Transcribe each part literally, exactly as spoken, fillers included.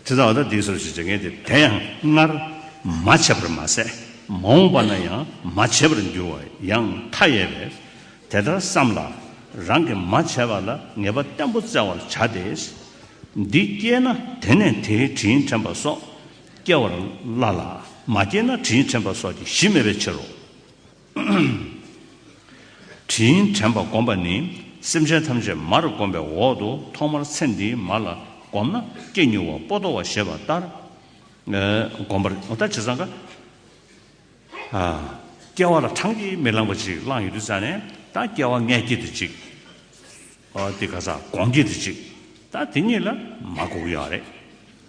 དེ་ལྟར་ད་འདི་སོར་ཞིག་བྱེད་མཁན་དེ་དེ་ཡང་སྔར་མ་བྱས་པར་མ་ཟད་མ་འོངས་པ་ན་ཡང་མ་བྱས་པར་འགྱུར་བ་ཡང་མཐའ་ཡས་པས། དེ་ལྟར་བསམ་ལ། རང་གིས་མ་བྱས་པ་ལ་ངེས་པ་བརྟན་པོ་བཙལ་བར་བྱ་སྟེ། འདི་སྐྱེས་ན་དེ་ནས་དེའི་དྲིན་དྲན་པ་སོགས་སྐྱེ་བར་སླ་ལ། མ་སྐྱེས་ན་དྲིན་དྲན་པ་སོགས་ཀྱི་གཞི་མེད་པའི་ཕྱིར་རོ། དྲིན་དྲན་པ་བསྒོམ་པ་ནི་སེམས་ཅན་ཐམས་ཅད་མར་བསྒོམས་པའི་འོག་ཏུ་ཐོག་མར་ཚེ་འདིའི་མ་ལ་བསྒོམས་ན་སྐྱེ་མྱུར་བ་པོ་ཏོ་བ་ཞེས་པ་ལྟར་བསྒོམ་པར། ད་བྱས་ཙང་ཀ་སྐྱེ་བ་ལ་གྲངས་ཀྱིས་མི་ལངས་པ་ཅིག་བླངས་ཡོད་དུས་ཙང་ནས་ད་སྐྱེ་བ་མངལ་སྐྱེས་དེ་ཅིག་འདི་ག་ས་སྒོང་སྐྱེས་དེ་ཅིག་ད་དེ་གཉིས་ལ་མ་དགོས་ཀྱི་ཡོད་རེད།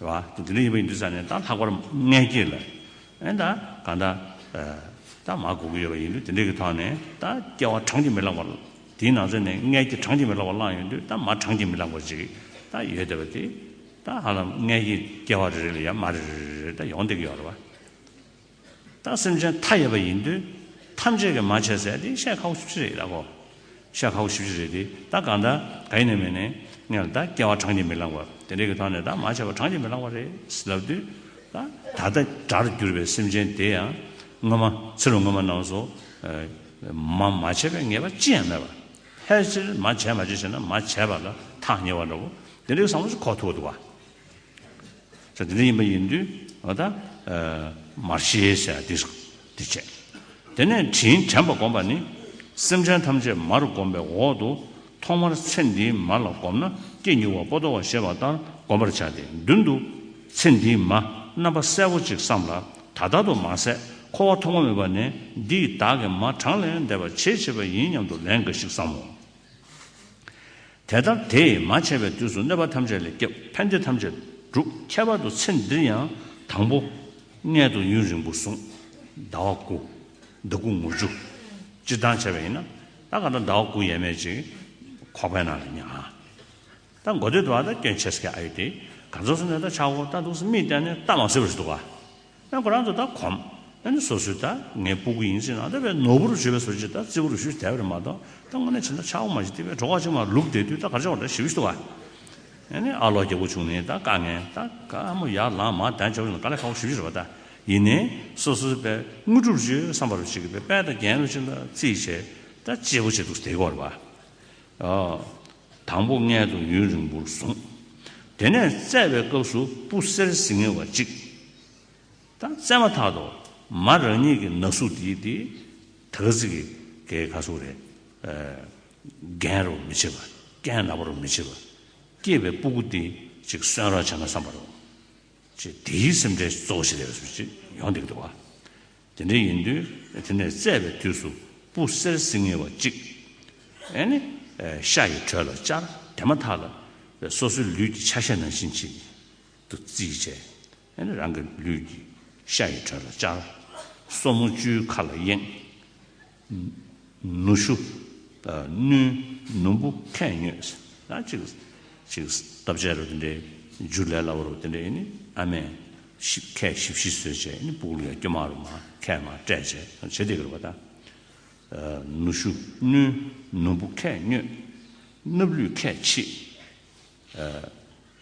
རེད་བ། དེ་འདྲ་ཡིན་པ་ཡིན་དུས་ཙང་ནས་ད་ལྷག་པར་མངལ་སྐྱེས་ལ་ཨེ་ད་གང་ལྟར་ད་མ་དགོས་ཀྱི་ཡོད་པ་ཡིན་དུས་དེ་འདྲ་གི་ཐོག་ནས་ད་སྐྱེ་བ་གྲངས་ཀྱིས་མི་ལངས་པ། དེའི་ནང་ཚན་ནས་མངལ་སྐྱེས་གྲངས་ཀྱིས་མི་ལངས་པ་བླངས་ཡོང་དུས་ད་མ་གྲངས་ཀྱིས་མི་ལངས་པ་ཅིག་ད་ཡོད་བསྡད་པ་དེ་ད་ཧ་ལམ་མངལ་སྐྱེས་སྐྱེ་བ་རེ་རེ་ལ་ཡང་མ་རེ་རེ་རེ་ད་ཡོང་བསྡད་ཀྱི་ཡོད་རེད་བ། ད་སེམས་ཅན་མཐའ་ཡས་པ་ཡིན་དུས་ཐམས་ཅད་ཀྱིས་མ་བྱས་ཟེར་དེ་བཤད་ཁག་པོ་ཞེ་པོ་ཅིག་རེད་ད་གོ། བཤད་ཁག་པོ་ཞེ་པོ་ཅིག་རེད་དེ། ད་གང་ལྟར་ག་ཡིན་ནའི་མིན་ནའི་ངས་ལ་ད་སྐྱེ་བ་གྲངས་ཀྱིས་མི་ལངས་པ་དེ་འདྲའི་གི་ཐོག་ནས་ད་མ་བྱས་པ་གྲངས་ཀྱིས་མི་ལངས་པ་རེད་ལབ་དུས། ད་ད་ལྟ་དགྲར་གྱུར་པའི་སེམས་ཅན་དེ་ཡང་སྔོན་མ་ཚེ་རབས་སྔོན་མ་རྣམས་སུ་མ་མ་བྱས་པའི་ངེས་པ་ཅི་ཡང་མེད་པ། ཕལ་ཆེར་མ་བྱས་མ་བྱས་བྱས་ན་མ་བྱས་པ་ལ་ཐག་ཉེ་བ་འདྲ་བོ་དེ་འདྲའི་བསམ་བློ་ཞིག་འཁོར་ཐུབ་པ་འདུག་བ། ཟེར་དེ་འདྲ་ཡིན་པ་ཡིན་དུས་འོ་ད་མར་ཤེས་ཟེར་འདི་འདི་བྱས། དེ་ནས་དྲིན་དྲན་པ་བསྒོམ་པ་ནི་སེམས་ཅན་ཐམས་ཅད་མར་བསྒོམས་པའི་འོག་ཏུ་ཐོག་མར་ཚེ་འདིའི་མ་ལ་བསྒོམས་ན་སྐྱེ་མྱུར་བ་པོ་ཏོ་བ་ཞེས་པ་ལྟར་བསྒོམ་པར་བྱ་སྟེ། མདུན་དུ་ཚེ་འདིའི་མ་རྣམ་པ་གསལ་པོ་ཅིག་བསམ་ལ། ད་ལྟ་དུ་མ་ཟད་འཁོར་བ་ཐོག་མ་མེད་པ་ནས་འདི་ཡི་བདག་གི་མ་གྲངས་ལས་འདས་པ་ཇི་ཆེ་བ་ཡིན་སྙམ་དུ་ལན་འགའ་ཞིག་བསམ་མོ། དེ་ལྟར་དེ་ཡི་མ་བྱས་པའི་དུས་སུ་གནོད་པ་ཐམས་ཅད་ལས་སྐྱབས་ཕན་བདེ་ཐམས་ཅད་སྒྲུབ། ཁྱད་པར་དུ་ཚེ་འདིར་ཡང་དང་པོ་མངལ་དུ་ཡུན་རིང་པོ་བཟུང་། ཟླ་བ་དགུ། ཟླ་དགུ་ངོ་བཅུ། སྤྱིར་བཏང་བྱས་པ་ཡིན་ན་ད་ག་ད་ཟླ་བ་དགུ་ཡས་མས་ཅིག་ཁོག་པའི་ནང་ལ་ཉལ། ད་མགོ་སྟོད་དུ་བ་ད་སྐྱོན་ཆེ་ས་ཀྱི་ཨ་ཡོད་དེ་ག་ཚོད་སོང་ནས་ད་ཆག་འོ་ད་འདུག་སེ་མིག་བལྟས་ནས་ལྟ་མ་ཟེར་བ་ཞིག་འདུག་ག་ཨ་ཁོ་རང་ཚོ་ད་གོམས། ཨ་ནི་སོ་སོའི་ད་ངའི་སྤུ་གུ་ཡིན་ཟེར་ན་ད་བས་ནོར་བུ་རུ་བྱོས་པའི་སོ་ཅི་ད་རྩི་བུ་རུ་བྱོས་བསྡད་པ་རེད་མ་གཏོགས་ད་དངོས་གནས་བྱས་ན་ཆག་འོ་མ་ཞིག་དེ་བས་གྲོགས་ཁ་ཅིག་མ་ལུག་བསྡད་དུས་ད་ག་རེ་བྱ་བ་ད་ཞི་བ་ཞིག་འདུག་ག་ཨ་ནི་ཨ་ལོ་རྒྱལ་པོ་བྱུང་ནས་ད་དཀའ་ངལ་ད་དཀའ་མོ་ཡར་ལངས་མར་གདན་འཇོག་ཡོང་དཀའ་ལས་ཁག་པོ་ཞི་བ་ཞིག་རེད་བ། ད་ཡིན་ནའི་སོ་སོའི་བས་དངོས་གྲུབ་བྱོས་བསམ་པ་རུ་ཞིག་གི་བས་དཔལ་དང་རྒྱན་རུ་ཅི་ལ་རྩིས་བྱས་ད་གཅེས་པོ་བྱེད་འདུག་དེ་གོ་རེད་བ། ཨོ། དང་པོ་མངལ་དུ་ཡུན་རིང་པོར་བཟུང་། དེ་ནས་བཙས་པའི་སྐབས་སུ་སྤུ་གསེར་ཟིལ་ངེ་བ་གཅིག་ད་བཙས་མ་ཐག་ཏུ་མ་རང་ཉིད་ཀྱི་ན་ཟུག་དེའི་དེ་དག་ཚིག་གི་གའི་ཁ་ཟུག་རེད། རྒན་རུ་མི་བྱེད་པ། རྐྱེན་ནག་པོ་རུ་མི་བྱེད་པ། སྐྱེས་པའི་སྤུ་གུ་དེ་ཅིག་གསོན་རོགས་བྱས་ན་བསམ་པ་རུ། ཅེས་དེའི་སེམས་ཁྲལ་གཙོ་བོ་ཞིག་རེད་ཟེར་ཅིག་ཡོང་བསྡད་ཀྱི་འདུག་བ། དེ་འདྲ་ཡིན་དུས་དེ་ནས་བཙས་པའི་དུས་སུ་སྤུ་གསེར་ཟིལ་ངེ་བ་གཅིག་ཨེ་ནི། ཤ་ཡི་དྲོད་ལ་བཅར། དེ་མ་ཐག་ལ་སོ་སོའི་ལུས་ཀྱི་ཆ་ཤས་ནང་བཞིན་ཅིག་ཏུ་རྩིས་བྱས། ཨེ་ནི་རང་གི་ལུས་ཀྱི་ཤ་ཡི་དྲོད་ལ་བཅར། སོར་མོ་བཅུའི་ཁ་ལ་གཡེང་། ནུ་ཞོ། སྣུན། ནུམ་བུ་ཁས་མྱོས། ད་ཅིག་ཅིག་སྟབས་བཅས་རུ་དེ་འདྲའི་རྒྱུ་ལས་སླ་བ་རུ་དེ་འདྲའི་ནི་ཨ་མས་ཞིབ་ཁས་ཞིབ་ཞིབ་བཟོས་བྱས་ནི་སྤུ་གུ་ལ་ཡང་སྐྱོ་མ་རུ་མ་ཁས་མ་སྤྲད་བྱས་བྱེད་བསྡད་ཀྱི་རེད་བ་ད། ནུ་ཞོ་སྣུན། ནུམ་བུ་ཁས་མྱོས། སྣབས་ལུད་ཁས་ཕྱིས།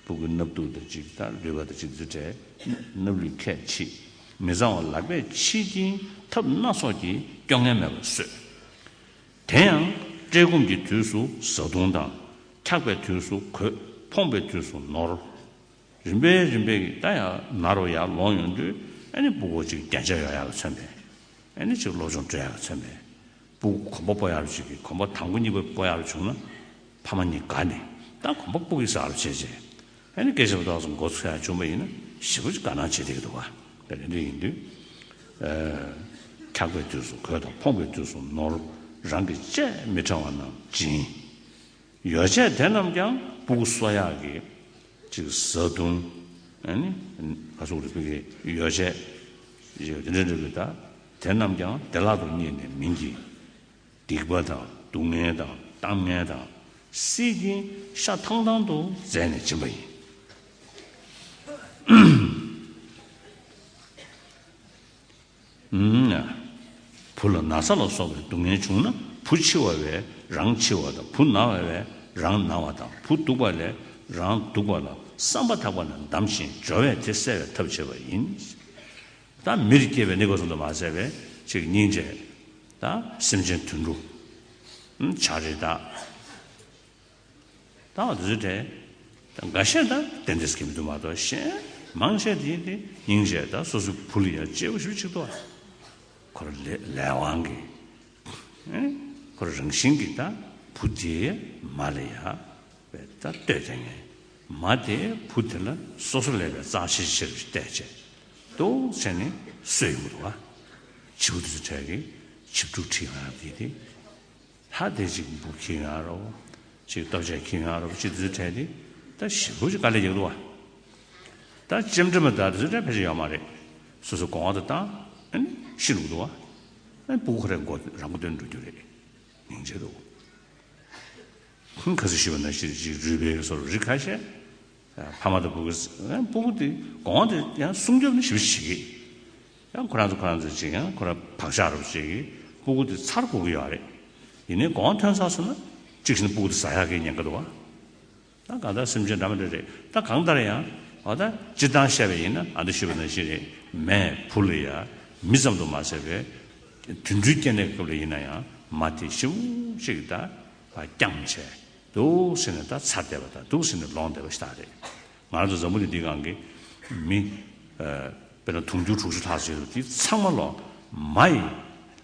སྤུ་གུ་སྣབས་དུག་དང་གཅིག་དང་ལུད་པ་དང་གཅིག་འཛུལ་བྲལ། སྣབས་ལུད་ཁས་ཕྱིས། མི་གཙང་བ་ལག་པས་ཕྱིས་ཀྱིན་ཐབས་སྣ་ཚོགས་ཀྱིས་སྐྱོ་ངལ་མེད་པར་བཟོས། དེ་ཡང་བཀྲེས་སྐོམ་གྱི་དུས་སུ་བཟའ་བཏུང་དང་། འཁྱག་པའི་དུས་སུ་གོས། ཕོངས་པའི་དུས་སུ་ནོར། རིམ་པས་རིམ་པས་ཀྱིས་ད་ཡང་ན་རུ་ཡར་ལོངས་ཡོང་དུས་ཨ་ནི་སྤུ་གུ་ཅིག་རྒྱན་ཆ་ཡོད་ཡག་ལ་མཚོན་པས། ཨ་ནི་ཅིག་སློབ་སྦྱོང་སྤྲོད་ཡག་ལ་མཚོན་པས། སྤུ་གུ་གོམ་པ་སྤོ་ཡག་རུ་ཅིག་གིས་གོམ་པ་དང་པོ་གཉིས་པ་སྤོ་ཡག་རུ་བྱུང་ན་ཕ་མ་གཉིས་དགའ་ནས་ད་གོམ་པ་སྤོ་གི་ཟ་རུ་བྱས་བྱས། ཨ་ནི་སྐད་ཆ་པོ་ཏོག་ཙམ་མགོ་ཚོས་ཡག་བྱུང་བ་ཡིན་ན་ཞེ་པོ་ཅིག་དགའ་སྣང་བྱེད་བསྡད་ཀྱི་འདུག་བ། དེ་འདྲ་ཡིན་དུས། འཁྱག་པའི་དུས་སུ་གོས་དང་ཕོངས་པའི་དུས་སུ་ནོར། རང་གི་བཅས་མི་ཕྲ་བ་རྣམས་སྦྱིན། ཡོ་བྱད་དེ་རྣམས་ཀྱང་སྤུ་གུ་གསོ་ཡག་གི་ཅིག་བཟའ་བཏུང་ཨ་ནི་ག་ཟུག་རེད་ཕ་གི་ཡོ་བྱད་ཡོད་དེ་འདྲ་འདྲ་གི་ད་དེ་རྣམས་ཀྱང་བདེ་བླག་ཏུ་རྙེད་ནས་མིན་གྱི་སྡིག་པ་དང་སྡུག་བསྔལ་དང་གཏམ་ངན་དང་སྲིད་ཀྱི་ཤ་ཐང་ཐང་དུ་འཛད་ནས་སྦྱིན་པ་ཡིན། བུ་ལ་ན་ཚ་ལ་སོགས་པའི་སྡུག་བསྔལ་བྱུང་ན་བུ་འཆི་བ་བས་རང་འཆི་བ་དང་བུ་ན་བ་བས་རང་ན་བ་དང་བུ་སྡུག་པ་ལས་རང་སྡུག་པ་ལ་ བསམ་པ་ཐག་པ་ནས་བསྡམས་ཤིང་སྦྱོར་བས་དེ་བསལ་བའི་ཐབས་བྱེད་པ་ཡིན། ད་མིར་སྐྱེས་པའི་གནས་སྐབས་སུ་མ་ཟད་པའི་ཅིག་སྙིང་རྗེ། ད་སེམས་ཅན་དུད་འགྲོ། བྱ་རི་དྭགས། ད་འོ་དེ་ཚོའི་གྲས། ད་འགའ་ཤས་ད་དེ་འདྲས་ཀྱི་མི་འདུག་མ་གཏོགས་གཞན་མང་ཆེ་དེ་དེ་སྙིང་རྗེ་ད་སོ་སོའི་བུ་ལ་ཡང་གཅེས་པོ་ཞེ་པོ་ཅིག་འདུག་བ། ཁོ་རང་ལས་ལས་དབང་གིས། ཨེ། ཁོ་རང་རང་བཞིན་གྱིས་ད་བུ་དེའི་མ་ལ་ཡ་བས་ད་ལྟོས་དེ་ངས་མ་དེ་བུ་དེ་ལ་སོ་སོ་ལས་པའི་རྩ་ཆེ་ཆེར་བལྟས་བྱས་འདུག་བྱས་ནས་གསོས་ཡོང་གི་འདུག་བ། བྱིའུ་དེ་ཚོའི་གྲས་ཀྱིས་བྱིའུ་ཕྲུག་ཁྲིད་ཡོང་ཡ་དེ་དེ། ད་དེ་ཅིག་འབུ་ཁྱི་ང་རོ། ཅིག་ལྟོ་ཆས་ཁྱི་ང་རོ་ཅིག་དེ་ཚོའི་གྲས་དེ། ད་ཞེ་པོ་ཅིག་དཀའ་ལས་རྒྱག་འདུག་བ། ད་ལྕེ་འདྲེ་མ་ད་དེ་ཚོའི་གྲས་ཕལ་ཆེར་ཡོད་མ་རེད། སོ་སོ་གོང་བ་དུ་བཏང་། ཨ་ནི་ཤི་འགྲོ་གི་འདུག་བ། ཨ་ནི་སྤུ་གུ་ཁོ་རའི་མགོ་རང་མགོ་སྟོན་འགྲོ་རྒྱུ་རེད། སྙིང་རྗེ་འདུག་ཁ་སང་ཞུས་པ་ནང་བཞིན་ཅིག་རུས་སྦལ་སོགས་རིགས་ཁ་ཤས། ཕ་མ་དང་བུ་གུ། སྤུ་གུ་དེ་གོང་དེ་ཡང་སྲུང་སྐྱོབ་ནི་ཞེ་པོ་ཞིག་བྱེད་ཀྱི། ཡང་ཁོ་རང་ཚོ་ཁོ་རང་ཚོ་ཅིག་ཡང་ཁོ་རང་བག་ཆགས་རབ་ཅིག་གིས་སྤུ་གུ་དེ་ཚར་དགོས་ཀྱི་ཡོད་རེད། ཡིན་ནའི་གོང་ཐོན་ཚར་སོང་ན་གཅིག་བྱས་ན་སྤུ་གུ་དེ་ཟ་ཡག་གི་ཉེན་ཁ་འདུག་བ། ད་གང་ལྟར་སེམས་ཅན་འདྲ་མི་འདྲ་རེད། ད་གང་ལྟར་ཡང་འོ་ད་སྤྱིར་བཏང་བཤད་པ་ཡིན་ན་ཨ་འདི་ཞུས་པ་ནང་བཞིན་རེད། མས་བུ་ལ་ཡ་མི་ཙམ་དུ་མ་ཟད་པའི་དུད་འགྲོའི་སྐྱེ་གནས་སྐབས་ལ་ཡིན་ན་ཡང་མ་དེ་ཞེ་པོ་ཅིག་ད་བསྐྱངས་བྱས། འདུག་ཟེར་ནས་ད་ཚར་བསྡད་པ་དང་འདུག་ཟེར་ནས་ལོང་བསྡད་པ་ཞིག་ད་རེད། ང་རང་ཚོ་འཛམ་བུ་གླིང་འདིའི་སྒང་གི་མི། ཨ། དཔེར་ན་དུང་ཕྱུར་དྲུག་ཅུ་ལྷག་ཙམ་ཡོད་དེ་ཚང་མ་ལོ་མ་ཡི་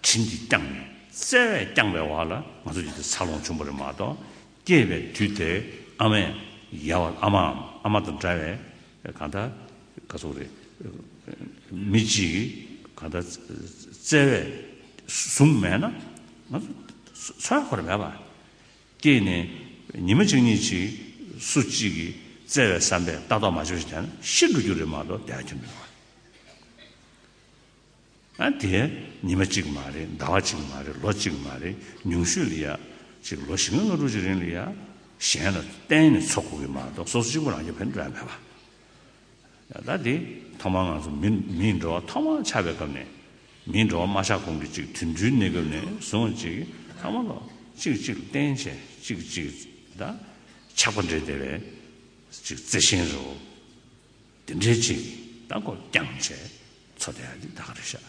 དྲིན་གྱིས་བསྐྱངས་ནས་བརྩེ་བས་བསྐྱངས་པའི་འོག་ལ་ང་ཚོ་འདི་འདྲ་འཚར་ལོངས་བྱུང་བ་རེད་མ་གཏོགས། སྐྱེས་པའི་དུས་དེར་ཨ་མས་ཡ་བ་ཨ་མའམ་ཨ་མ་དང་འདྲ་བའི་གང་ལྟར་ག་ཚོད་རེད། མི་གཅིག་གིས་གང་ལྟར་བརྩེ་བས་བཟུང་མེད་ན་ང་ཚོ་འཚོ་ཡག་ཁོ་རང་མེད་པ། སྐྱེས་ནས་ཉི་མ་གཅིག་གཉིས་ཅིག་སུ་གཅིག་གིས་བརྩེ་བའི་བསམ་པས་ལྟ་རྟོག་མ་བྱས་པ་ཞིག་བྱས་ན་ཤི་འགྲོ་རྒྱུ་རེད་མ་གཏོགས་བསྡད་ཡ་ཁྱོན་མེད་པ། ཨ་དེ་ཉི་མ་གཅིག་མ་རེད། ཟླ་བ་གཅིག་མ་རེད། ལོ་གཅིག་མ་རེད། ཉུང་ཤོས་ལ་ཡ་ཅིག་ལོ་བཞི་ལྔ་ལྔ་དྲུག་ཅིག་རིང་ལ་ཡ་གཞན་ལ་བརྟེན་ནས་འཚོ་དགོས་ཀྱི་མ་གཏོགས་སོ་སོ་གཅིག་པུ་རང་གི་ཕན་འདྲ་མེད་པ། ད་འདི་ཐོག་མར་ང་ཚོ་མི་མིའི་འགྲོ་བ་ཐོག་མར་ཆགས་པའི་སྐབས་ནས། མིའི་འགྲོ་བ་མ་ཆགས་གོང་གི་ཅིག་དུད་འགྲོའི་གནས་སྐབས་ནས་བཟུང་ཅིག་ཐོག་མ་ལོ་གཅིག་གཅིག་བརྟེན་བྱས་གཅིག་གཅིག་ད་ཆགས་པ་འདྲེས་བསྡད་པའི་ཅིག་བརྩེ་ཆེན་རེད། དེ་འདྲའི་ཅིག་ད་ཁོ་བསྐྱངས་བྱས་འཚོ་བསྡད་ཡ་དེ་ད་ག་རེད་ཤག་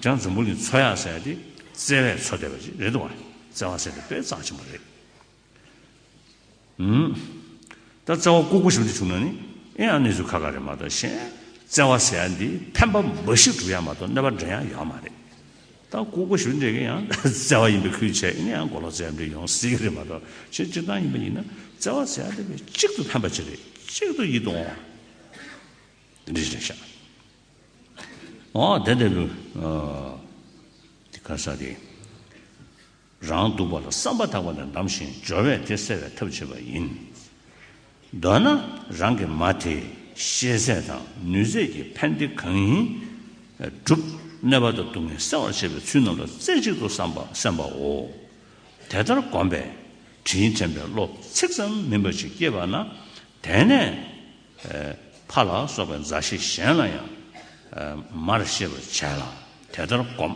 ཀྱང་འཛམ་བུ་གླིང་འཚོ་ཡག་ཟེར་ཡ་དེ་བརྩེ་བས་འཚོ་བསྡད་པ་ཅིག་རེད་འདུག་བ། བརྩེ་བ་ཟེར་དེ་དཔེ་རྩ་ཆེན་པོ་རེད། ཨུམ། ད་བརྩེ་བ་ལྐུགས་པ་ཞིག་འདི་བྱུང་ན་ནི་ཨེ་ཡང་གནས་ཚུལ་ཁག་ཁག་རེད་མ་གཏོགས་གཞན། བརྩེ་བ་ཟེར་ཡ་འདི་ཕན་པ་འབའ་ཞིག་སྒྲུབ་ཡ་མ་གཏོགས་གནོད་པ་འདྲེན་ཡ་ཡོད་མ་རེད། ད་ལྐུགས་པ་ཞིག་འདྲ་གི་ཡང་བརྩེ་བ་ཡིན་པའི་ཁུལ་བྱས་ཨེ་ནི་ཡང་མགོ་ལོག་བརྩེ་བ་འདྲ་ཡོང་སྲིད་ཀྱི་རེད་མ་གཏོགས་ཆེས་སྤྱིར་བཏང་ཡིན་པ་ཡིན་ན་བརྩེ་བ་ཟེར་ཡ་འདི་བས་གཅིག་ཏུ་ཕན་པ་ཅིག་རེད། གཅིག་ཏུ་ཡིད་དུ་འོང་བ་འདི་འདྲ་ཞིག་རེད་ཤག་འོ་དེ་འདྲ་གི་ཨ། དེ་ག་ས་དེ། རང་སྡུག་པ་ལ་བསམ་པ་ཐག་པ་ནས་བསྡམས་ཤིང་སྦྱོར་བས་དེ་བསལ་བའི་ཐབས་བྱེད་པ་ཡིན། མདོར་ན་རང་གི་མ་དེ་ཤེས་ཚད་དང་ནུས་ཚད་ཀྱི་ཕན་བདེ་གང་ཡིན་སྒྲུབ། གནོད་པ་དང་སྡུག་བསྔལ་བསལ་བར་བྱེད་པའི་ཚུལ་རྣམས་ལ་རྩེ་གཅིག་ཏུ་བསམ་པ་སེམས་པའོ། དེ་ལྟར་བསྒོམས་པས་དྲིན་དྲན་པའི་བློ་ཚིག་ཙམ་མིན་པ་ཞིག་སྐྱེས་པ་ན། དེ་ནས་ཕ་ལ་སོགས་པའི་མཛའ་བཤེས་གཞན་ལ་ཡང་མར་ཤེས་པར་བྱས་ལ་དེ་ལྟར་བསྒོམ།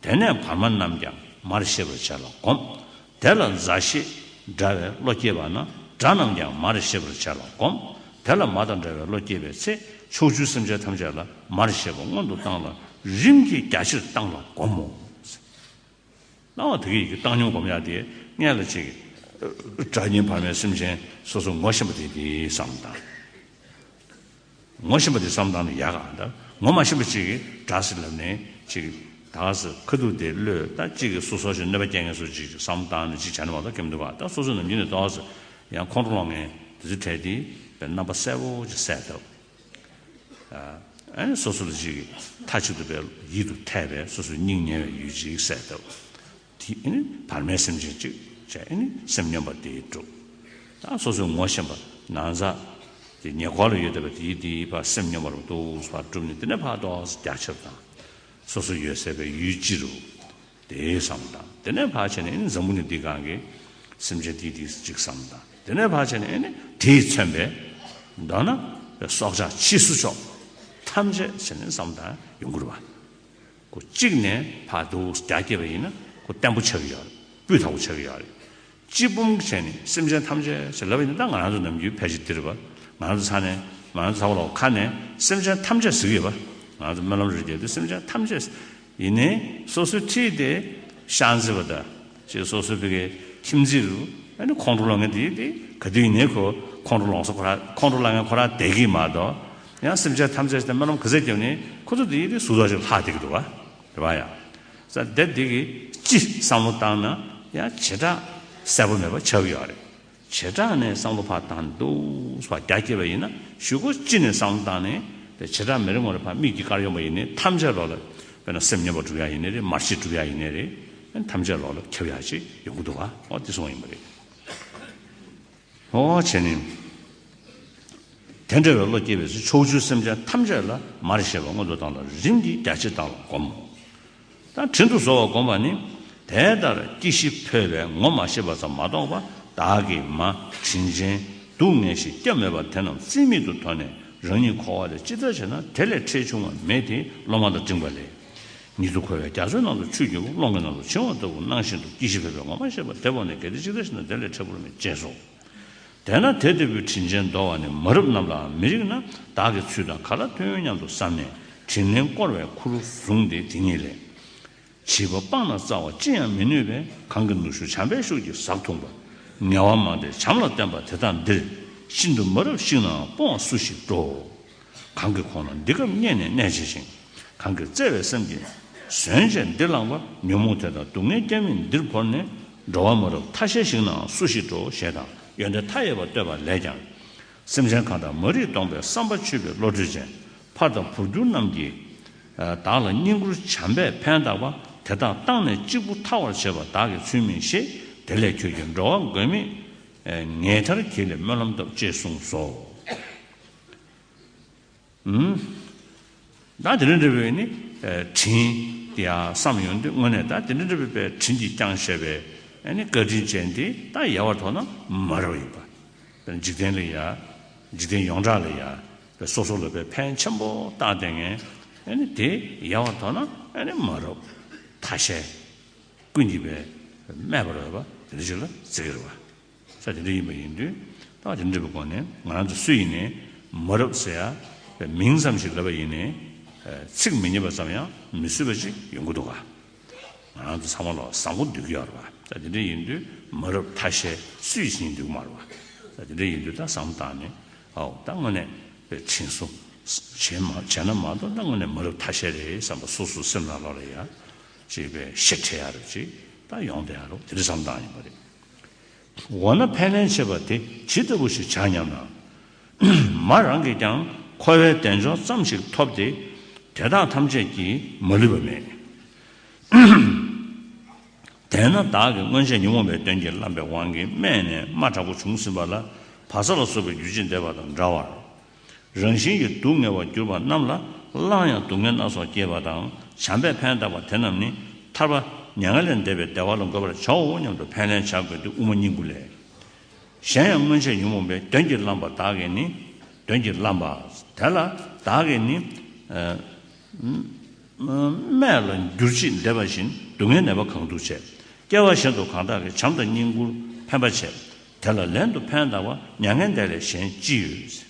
དེ་ནས་བར་མ་རྣམས་ཀྱང་མར་ཤེས་པར་བྱས་ལ་བསྒོམ། དེ་ལ་མཛའ་བཤེས་འདྲ་བའི་བློ་སྐྱེས་པ་ན་དགྲ་རྣམས་ཀྱང་མར་ཤེས་པར་བྱས་ལ་བསྒོམ། དེ་ལ་མ་དང་འདྲ་བའི་བློ་སྐྱེས་པའི་ཚེ་ཕྱོགས་བཅུའི་སེམས་ཅན་ཐམས་ཅད་ལ་མར་ཤེས་པ་སྔོན་དུ་བཏང་ལ་རིམ་གྱིས་རྒྱ་ཆེར་བཏང་ལ་བསྒོམ་མོ། སྣང་བ་དེ་གི་ཡི་གེ་བཏང་སྙོམས་སྒོམ་ཡག་དེ་སྔོན་ལ་ཅིག་དགྲ་གཉེན་བར་མའི་སེམས་ཅན་སོ་སོ་ངོ་ཤེས་པ་དེ་དེའི་བསམ་བཏང་། ངོ་ཤེས་པ་དེ་བསམ་བཏང་ནས་ཡག་ག་ད་ངོ་མ་ཤེས་པ་ཅིག་གིས་དགྲ་ཟེར་ལབ་ནས་ཅིག་ད་ག་ཟེར་ཁ་ཐུག་དེ་བློས་ད་ཅིག་གིས་སོ་སོ་ཞིག་གནོད་པ་སྐྱེལ་མཁན་སུ་ཅིག་བསམ་བཏང་ནས་ཅིག་བྱས་ན་མ་གཏོགས་ཁེམ་འདུག་ག་ད་སོ་སོ་ནམ་རྒྱུན་ནས་ད་ག་ཟེར་ཡང་ཁོང་ཁྲོ་ལངས་མཁན་དེ་ཚོ་གྲས་དེ་རྣམ་པ་གསལ་པོ་ཅིག་གསལ་ཐུབ། ཨ་ནི་སོ་སོ་ལ་ཅིག་མཐའ་གཅིག་ཏུ་བས་ཡིད་དུ་འཐད་པའི་སོ་སོའི་སྙིང་ཉེ་བའི་ཡུལ་ཅིག་གསལ་ཐུབ། དེ་ཨ་ནི་བར་མའི་སེམས་ཅན་ཅིག་བྱས་ཨ་ནི་སེམས་སྙོམས་པ་དེ་སྒྲུབ། ད་སོ་སོའི་ངོ་ཤེས་པ་ནང་ཚ་དེ་ཉེ་འཁོར་ལ་ཡོད་བསྡད་པ་དེ་དེའི་ཕར་སེམས་སྙོམས་པ་རུ་འདུག་ཕར་སྒྲུབ་ནས་དེ་ནས་ཕར་ཏོག་ཙམ་རྒྱ་ཆེར་དང་། སོ་སོ་ཡོད་སའི་བའི་ཡུལ་སྤྱི་རུ། དེའི་བསམ་བཏང་དེ་ནས་ཕར་བྱས་ནས་ཨ་ནི་འཛམ་བུ་གླིང་འདི་སྒང་གི་སེམས་ཅན་དེ་དེ་ཅིག་བསམ་བཏང་དེ་ནས་ཕར་བྱས་ནས་ཨ་ནི་དེས་མཚོན་པའི་མདོར་ན་སྲོག་ཆགས་ཕྱིས་སུ་ཕྱོགས་ཐམས་ཅད་བྱས་ནས་བསམ་བཏང་ཡོང་གི་རེད་བ། ཁོ་གཅིག་ནས་ཕར་འདུག་རྒྱ་སྐྱེས་པ་ཡིན་ན་ཁོ་བརྟན་པོ་ཆགས་ཀྱི་ཡོད་རེད། སྤུས་དག་པོ་ཆགས་ཀྱི་ཡོད་རེད། སྤྱི་སྤུངས་བྱས་ནས་སེམས་ཅན་ཐམས་ཅད་ཟེར་ལབ་པ་ཡིན་ན་ད་ང་རང་ཚོ་ནམ་རྒྱུན་ཕལ་ཆེར་འདིར་བ་ ང་ཚོ་ཚ་ནས་ང་ཚོ་ཚ་བ་ལོག་ཁ་ནས་སེམས་ཅན་ཐམས་ཅད་ཟེར་གྱི་ཡོད་པ། ང་ཚོ་སྨོན་ལམ་རེ་བརྒྱབ་དུས་སེམས་ཅན་ཐམས་ཅད་ཡིན་ནའི་སོ་སོའི་འཁྲིས་དེ་ཤག་འཛི་བ་དང་། ཅེས་སོ་སོའི་བི་གའི་ཁྱིམ་མཚེས་རུ་ཨ་ནི་ཁོང་ཁྲོ་ལངས་མཁན་དེ་དེ་ག་དུས་ཡིན་ནའི་ཁོ་ཁོང་ཁྲོ་ལངས་ས་ཁོ་ར་ཁོང་ཁྲོ་ལངས་མཁན་ཁོ་ར་བསྡད་ཀྱི་མ་གཏོགས། ཡང་སེམས་ཅན་ཐམས་ཅད་དེ་སྨོན་ལམ་ག་ཚད་བརྒྱབ་ནའི་ཁོ་ཚོ་དེ་དེ་ཟུར་ཐག་ཅིག་ལྷག་བསྡད་ཀྱི་འདུག་བ། རེད་བ་ཡ། ས་དེ་དེ་གི་སྤྱི་བསམ་བློ་བཏང་ན་ཡང་བྱེ་བྲག་གསལ་པོ་མེད་པ་ཆགས་ཀྱི་ཡོད་རེད། བྱེ་བྲག་ནས་བསམ་བློ་ཕར་བཏང་འདུག་ཕར་རྒྱ་བསྐྱེད་པ་ཡིན་ན་གཞུག་གུ་སྤྱི་ནས་བསམ་བློ་བཏང་ནས་དེ་བྱེ་བྲག་མི་རིང་བ་རེ་ཕར་མིག་གིས་དཀར་ཡོང་བ་ཡིན་ནའི་ཐམས་ཅད་ལོག་ལ། དཔེར་ན་སེམས་མཉམ་པར་སྒྲུབ་ཡ་ཡིན་ནའི་རེད། མར་ཤེས་སྒྲུབ་ཡ་ཡིན་ནའི་རེད། ཐམས་ཅད་ལོག་ལ་ཁྱབ་ཡ་ཅིག་ཡོང་གི་འདུག་བ། ཨོ་དེ་སོང་ཡིན་པ་རེད། ཨོ་བྱས་ནས། དེ་འདྲ་བའི་བློ་སྐྱེས་པའི་ཚེ་ཕྱོགས་བཅུའི་སེམས་ཅན་ཐམས་ཅད་ལ་མར་ཤེས་པ་མངོན་དུ་བཏང་ལ་རིམ་གྱིས་རྒྱ་ཆེར་བཏང་བ་བསྒོམ་མོ། ད་དྲིན་དུ་གཟོ་བ་བསྒོམ་པ་ནི། དེ་ལྟར་སྐྱེ་ཤི་འཕོས་པའི་ངོ་མ་ཤེས་པ་ཙམ་མ་གཏོགས་པ་བདག་གིས་མ་དྲིན་ཅན་སྡུག་བསྔལ་ཞིག་སྐྱབས་མེད་པ་དེ་རྣམས་རྩིས་མེད་དུ་ཐོགས་ནས་རང་ཉིད་འཁོར་བ་ལས་ཅི་ལྟར་བྱས་ན་དེ་ལས་ཁྲེལ་ཆུང་བ་མེད་དེ་སློབ་མ་དང་འགྲིག་པ་ལས། ཉིད་དུ་འཁོར་བའི་རྒྱ་མཚོའི་ནང་དུ་ཆུ་རྒྱུན་པོ་རླུང་གི་ནང་དུ་བྱིང་བ་ལྟ་བུ་སྣང་བཞིན་དུ་སྐྱེ་ཤི་འཕོས་པའི་ངོ་མ་ཤེས་པ་དེ་འོག་ནས་གལ་ཏེ་ཅི་ལྟར་ཞིག་ན་དེ་ལས་ཁྲེལ་པོར་མེད་ཅེས་སོ། དེས་ན་དེ་ལྟ་བུའི་དྲིན་ཅན་འདོར་བ་ནི་མ་རབས་རྣམས་ལའང་མི་རིགས་ན་བདག་གི་ཚུལ་དང་ག་ལ་མཐུན་སྙམ་དུ་བསམས་ནས་དྲིན་ལན་བསྐོར་བའི་ཁུར་བཟུང་སྟེ་དེ་ཉིད་ལས། བྱིས་པ་སྤངས་ན་རྩ་བ་ཅི་ཡང་མི་ནུས་པས་གང་གི་ནུ་ཞོ་བྱམས་པའི་ཤུགས་ཀྱིས་ཟག་འཐུང་བ། ངལ་བ་མང་སྟེ་བྱམས་ལ་བརྟེན་པ་དེ་དག་འདིར་ཤིན་ཏུ་མ་རབས་ཤིག་ནའང་སྤོང་བ་སུ་ཞིག་འགྲོ། གང་གིས་ཁོང་ལ་འདི་སྐབས་བརྙས་ནས་གནས་བྱེད་ཅིང་། གང་གིས་བརྩེ་བའི་སེམས་ཀྱིས་བཟོད་བྱས་འདི་བླངས་པ། ཉོན་མོངས་དེ་དག་སྡུག་བསྔལ་སྐྱབས་མེད་འདིར་བོར་ནས། འགྲོ་བ་མ་རབས་ཐ་ཤལ་ཞིག་ནའང་སུ་ཞིག་འགྲོ་ཞེས་དང་ཡོན་ཏན་མཐའ་ཡས་པ་བསྟོད་པ་ལས་ཀྱང་། སེམས་ཅན་གང་དག་མ་རིག་སྟོང་པའི་བསམ་པ་ཆུད་པའི་བློ་གྲོས་ཅན། ཕར་དང་བུ་འགྱུར་རྣམས་ཀྱིས་བདག་ལ་བསྙེན་བཀུར་བྱམས་པས་ཕན་བཏགས་པ། དེ་དག་བཏང་ནས་གཅིག་པུ་ཐར་བར་བྱེད་པ་བདག་གིས་ཚུལ་མིན་ཞེས། དེ་ལས་ཁྱོད་ཀྱིས་འགྲོ་བ་མགོན་མེད་ངེས་ཐར་གྱིས་ལས་སྨོན་ལམ་བཏབ་ཅེས་གསུངས་སོ། ད་དེ་འདྲ་འདྲ་བའི་ནི་དྲིན་དེ་ཡང་བསམ་ཡོང་དུས་དངོས་གནས་ད་དེ་འདྲ་འདྲ་བའི་དྲིན་གྱིས་བསྐྱངས་བཞག་པའི་ཨ་ནི་བཀའ་དྲིན་ཅན་དེ་ད་ཡལ་བར་དོར་ན་མ་རབས་ཡིན་པ། འཇིག་རྟེན་ལ་ཡ། འཇིག་རྟེན་ཡོངས་གྲགས་ལ་ཡ། སོ་སོ་ལ་བའི་ཕན་ཆེན་པོ་བཏགས་བསྡད་མཁན་ཨ་ནི་དེ་ཡལ་བར་དོར་ན་ཨ་ནི་མ་རབས། ཐ་ཤལ། ཀུན་གྱིས་པའི་སྨད་པར་འོས་པ་དེ་འདྲ་ཞིག་ལ་བརྩི་གི་རེད་བ། ས་དེ་འདྲ་ཡིན་པ་ཡིན་དུས་ད་དེ་འདྲ་བའི་སྒོ་ནས་ང་རང་ཚོ་སུ་ཡིན་ནའི་མ་རབས་ཟེར་ཡ་མིང་ཙམ་ཞིག་ལབ་པ་ཡིན་ནའི་ཚིག་མི་རྙེད་པ་ཙམ་ཡང་མི་བཟོད་པ་ཅིག་ཡོང་གི་འདུག་ག་ང་རང་ཚོ་ཚང་མ་ལ་བཟང་པོ་འདོད་ཀྱི་ཡོད་རེད་བ། ས་དེ་འདྲ་ཡིན་དུས་མ་རབས་ཐ་ཤལ་སུ་ཡིས་ཡིན་འདུག་མ་རེད་བ། ས་དེ་འདྲ་ཡིན་དུས་ད་བསམ་བཏང་ནས་ཨའོ་ད་དངོས་གནས་དྲིན་གཟོ་བྱས་མ་བྱས་ན་མ་གཏོགས་ད་དངོས་གནས་མ་རབས་ཐ་ཤལ་རེད་བསམ་པ་སོ་སོ་སེམས་ནང་ལོགས་ལ་ཡ། ཅེས་པའི་ཤེས་ཁྲེལ་ཡ་རབ་ཅིག་ད་ཡོང་བསྡད་ཡ་རོགས་དེ་འདྲ་བསམ་སྟངས་ཡིན་པ་རེད། འོ་ན་ཕན་ལན་བྱེད་པ་དེ་ཇི་ལྟ་བུ་ཞིག་བྱ་སྙམ་ན། མ་རང་གིས་ཀྱང་འཁོར་བའི་དལ་འབྱོར་ཙམ་ཞིག་ཐོབ་སྟེ་དེ་དག་ཐམས་ཅད་ཀྱིས་མ་ལུས་པ་མེད། དེས་ན་བདག་གིས་སྔོན་ཆད་ཉོན་མོངས་པའི་གདོན་གྱིས་བརླམས་པའི་དབང་གིས་སྨད་ནས་རྨ་དྲག་པོ་བྱུང་ཟིན་པ་ལ་བ་ཚྭ་ལ་སོགས་པའི་རྒྱུ་ཅན་འདེབས་པ་དང་འདྲ་བར། རང་བཞིན་གྱིས་སྡུག་བསྔལ་བར་གྱུར་པ་རྣམས་ལ་སླར་ཡང་སྡུག་བསྔལ་སྣ་ཚོགས་སྐྱེས་པ་དང་བྱམས་པས་ཕན་བཏགས་པ་དེ་རྣམས་ནི་ཐར་པ་མྱ་ངན་ལས་འདས་པའི་བདེ་བ་ལ་འགོད་པར་བྱའོ་སྙམ་དུ་ཕན་ལན་བྱ་དགོས་ཏེ་དབུ་མ་སྙིང་པོ་ལས། གཞན་ཡང་སྔོན་ཆད་ཉོན་མོངས་པའི་གདོན་གྱིས་བརླམས་པ་བདག་གིས་ནི། གདོན་གྱིས་བརླམས་པ་དེ་ལ་བདག་གིས་ནི། སྨད་ལ་འགྱུར་ཅིང་འདེབས་པ་བཞིན་སྡུག་བསྔལ་ནད་པ་གང་འདུལ་བྱེད། སྐྱེ་བ་གཞན་དུ་གང་དག་གིས་བྱམས་དང་སྙིང་ཁུར་ཕན་པ་བྱེད། དེ་ལ་ལན་དུ་ཕན་བཏགས་པ་མྱ་ངན་འདས་ལས་གཞན་ཅི་ཡོད།